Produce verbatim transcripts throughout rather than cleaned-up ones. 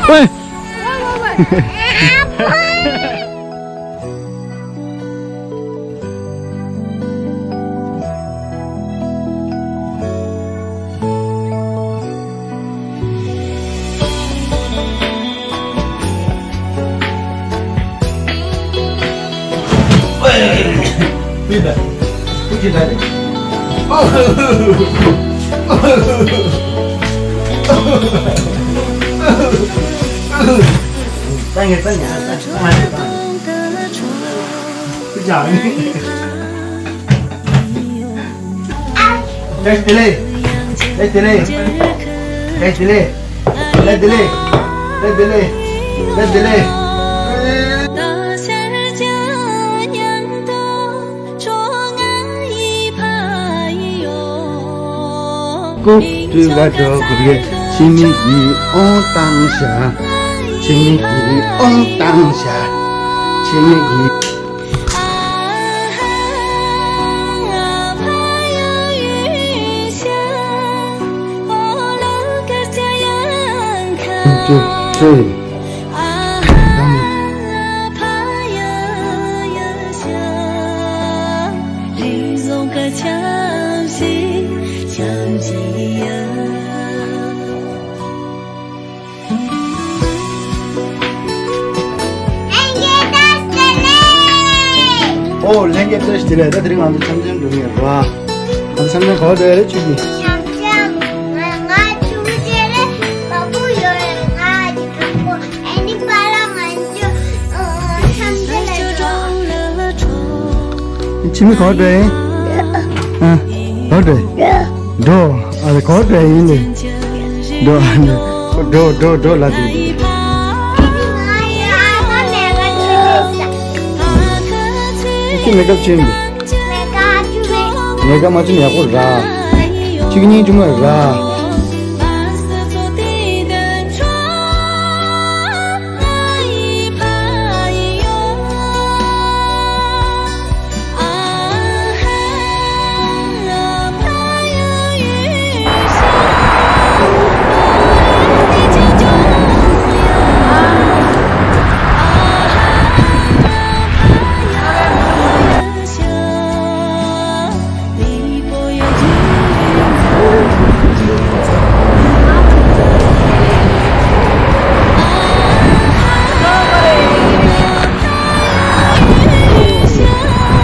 ཨེ། ལེགས་བདེ་ལེགས། ལེགས་བདེ་ལེགས། ལེགས་བདེ་ལེགས། ལེགས་བདེ་ལེགས། ལེགས་བདེ་ལེགས། ལེགས་བདེ་ལེགས། ཀུ་ཀྲི་ལ་འགྲོ་དགོས་ཡོད། ཕྱི་མིག་གིས་ཨོང་བཏང་ཤག་ཕྱི་མིག་གིས་ཨོང་བཏང་ཤག་ཕྱི་མིག་གིས། ཨོ་ལྷན་རྒྱས་བཀྲ་ཤིས་བདེ་ལེགས། ད་དེ་རིང་ང་ཚོ་འཆམ་འཆམ་འགྲོ་གི་ཡོད་རེད་བ། ང་ཚོ་འཆམ་འཆམ་ག་པར་འགྲོ་ཡ་རེད་ཆུ་གི། འཆམ་འཆམ། ང་ང་ཆུ་གི་རེད། བ་སྤུ་ཡོད་རེད། ང་གི་བ་སྤུ། ཨ་ནི་པཱ་ལགས་ང་ཚོ་འཆམ་འཆམ་ལ་འགྲོ། ཁྱིམ་མི་ག་པར་འགྲོ་ཡིན། ཨ། ག་པར་འགྲོ་ཡིན། འགྲོ། ཨ་རེ་ག་པར་འགྲོ་ཡིན་ལེ། འགྲོ་ཨ་ནི། འགྲོ་འགྲོ་འགྲོ་ལབ་དེ། ཁྱི་མེ་ཀབ་ཆེན་པོ། མེ་ཀ་མ་ཆེན་ཡག་པོ་ར། ཁྱི་གཉིས་ཆུང་མ་ར། ང་ཚོ་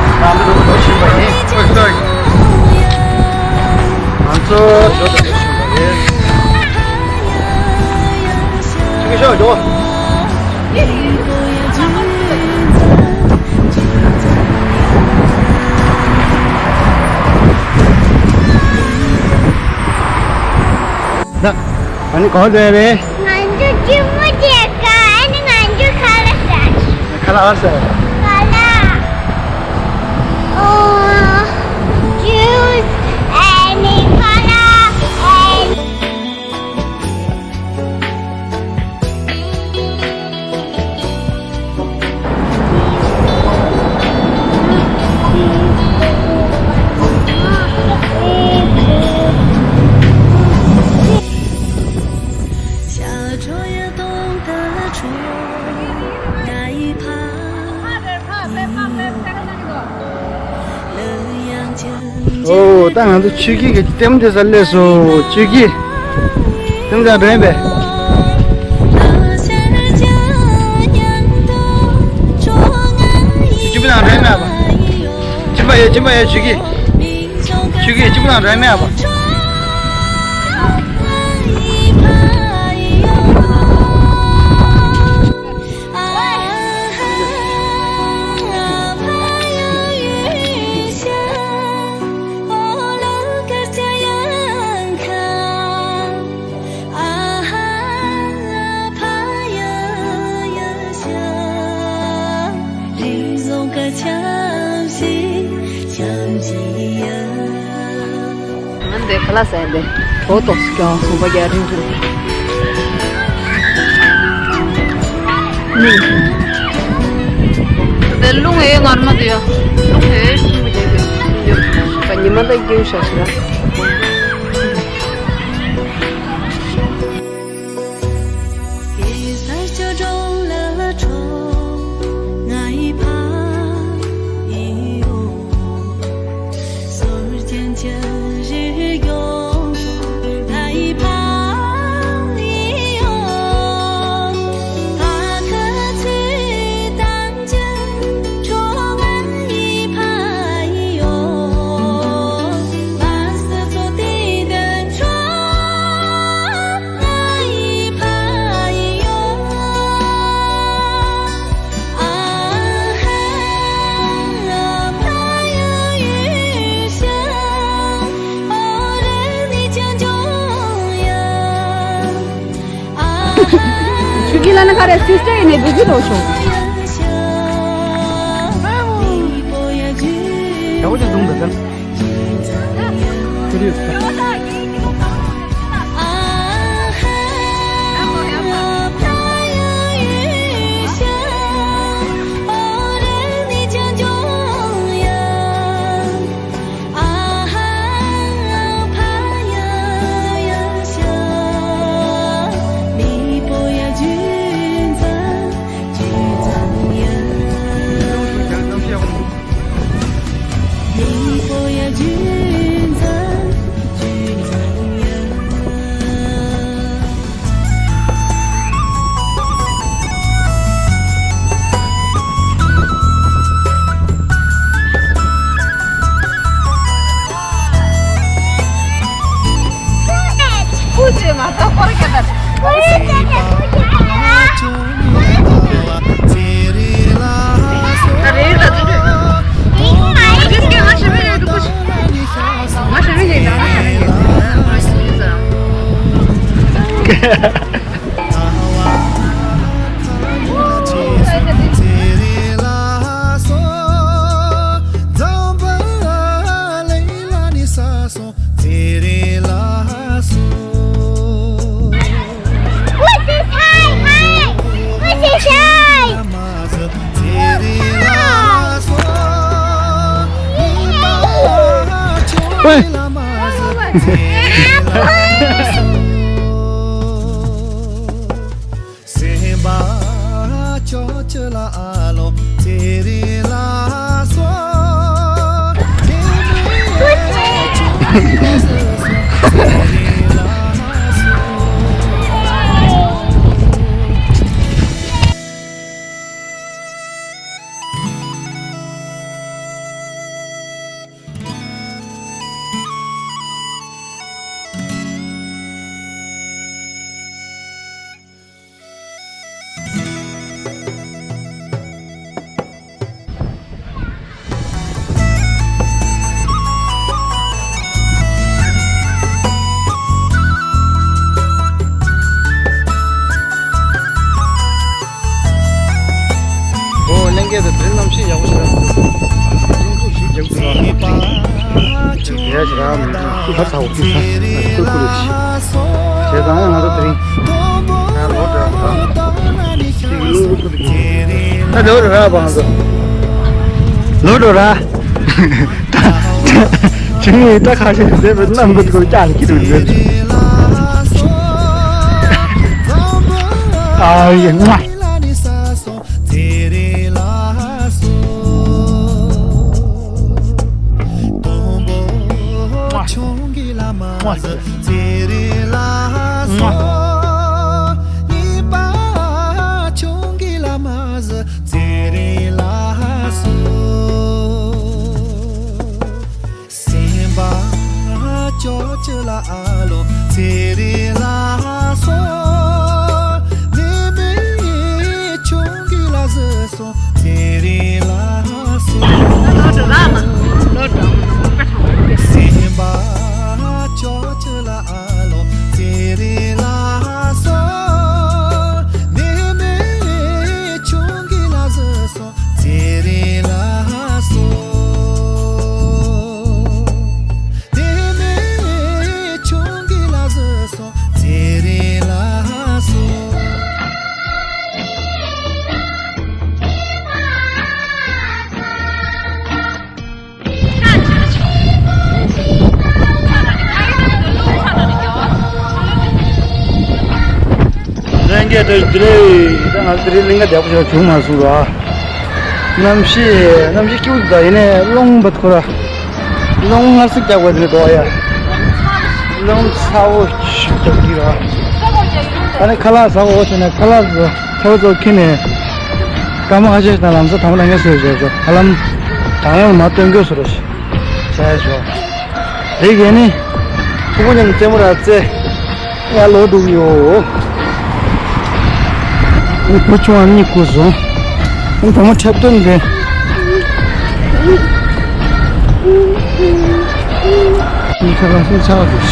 ཞོ་དང་ཞོ་ཞིམ་པ་རེད། ཅིག་ཞོ་ཞོ། ད་ཨ་ནི་ག་པར་འགྲོ་ཡ་རེད། ང་ཚོ་ཅི་མོ་བྱེད་ག་ཨ་ནི་ང་ཚོ་ཁ་ལག་ཟ། ཁ་ལག་ཟ། ཁ་ལག་ཨོ། ཇུས། ཨ་ནི་ཁ་ལག་ཨ་ནི། ཨོ། ད་ང་ཚོ་ཆུ་སྐྱིད་ཀྱི་ལྟད་མོ་སྡེ་སར་སླེབས་སོང་། ཆུ་སྐྱིད། ལྟད་མོ་སྡེ་སར་འགྲོ་ཡིན་པས། ཆུ་སྐྱིད་པོ་དང་འགྲོ་ཡིན་མེད་པ། སྦྱིན་པ་ཡོད། སྦྱིན་པ་ཡོད། ཆུ་སྐྱིད། ཆུ་སྐྱིད་སྦྱིན་པོ་དང་འགྲོ་ཡིན་མེད་པ། ང་འདི་ཁ་ལག་ཟ་ཡ་འདི་གྲོགས་ཏོག་སུ་ཀྱང་ཟོང་པ་རྒྱག་རིང་རིང་། དེ་རླུང་ཨེ་ངར་མ་དུ་ཡ། རླུང་ཨེ་ཤུ་མ་རྒྱག་གི་ཡོད། ཉི་མ་ལ་སྐྱེའུ་ཤ་ཤི་ར། ད་ནི་ཁ་རེ་སིས་ཊར་ཡིན་ནས་བི་ཛི་རོ་ཤོག་ཨོ་ལྷན་རྒྱས་དང་དེ་རིང་གནམ་གཤིས་ཡག་པོ་ཞིག་རག་འདུག་སྲུང་སྐྱོབ་ཞིག་རྒྱག་དགོས་ར། དེ་ཡ་ཞིག་རག་མི་འདུག་ཁ་ཚ་བོ་ཁྱི་ཚ་ཁུར་ཁུར་ཞིག་བྱས་ཙང་ང་ཚོ་དེ་རིང་ང་ལོ་འདྲ་ད་ལོ་འདྲ་ར་བང་ཚོ་ལོ་འདྲ་ར། ད་ད་ཁྱིམ་མི་ད་ཁ་ཤས་ཟེར་བའི་གནམ་གོ་ཐོག་ཀྱང་ཁྱི་རུ་ཡོད། ཨ་ཡེ་ང་། སེམས་པ་ཅོ་ཅོ་ལ་ཨ་ལོ་ཚེ་རིང་ལ་སོ། ནི་མི་ཆུང་གི་ལ་ཟེར་སོ་ཚེ་རིང་ལ་སོ། སེམས་པ་ཅོ་ཅོ་ལ་ཨ་ལོ་ཚེ་རིང་ལ་སོ། ནི་མི་ཆུང་གི་ལ་ཟེར་སོ། ཚེ་རིང་ལ་སོ། དེ་ནས་ཆུང་གི་ལ་ཟེར་སོང་། ཚེ་རིང་ལ་སོ། ལྷན་རྒྱས་དེ་འདི་ལས་ད་ང་ཚོ་དེ་རིང་གླིང་ག་བདེ་པོ་ཞིག་བྱུང་མ་སོང་ར། གནམ་གཤིས་གནམ་གཤིས་སྐྱིད་པོ་འདུག་ད་ཡིན་ནའི་རླུང་བུད་ཁོ་ར། རླུང་སྔར་སྲིད་རྒྱག་པ་དེ་འདུག་ཡ། རླུང་ཚ་བོ་ཞིག་རྒྱག་གི་ར། ཨ་ནི་ཁ་ལག་ཟ་དགོས་བྱས་ནས་ཁ་ལག་ཚ་བོ་ཚོ་ཁྱེར་ནས་སྐར་མ་ཁ་ཤས་ཤིག་དང་ལམ་སང་དང་པོ་ལ་ངས་བཟོས་བྱས་བྱས་ཧ་ལམ་དང་ཡང་མ་སྟོན་དགོས་བཟོ་ར་ཞིག་བྱས་བྱས། རེད་ཡ་ནི། ཕྲུ་གུ་མཉམ་དུ་རྩེད་མོ་ར་རྩེ། ཡ་ལོ་འདུག་ཡོ། ཨ་ནི་བུ་ཆུང་བ་གཉིས་སྐུ་སོང་། ཨ་ནི་བུ་མོ་འཁྲབ་སྟོན་དེ། ཨ་ནི་ཁ་ལག་སྲུང་ཆགས་འདུག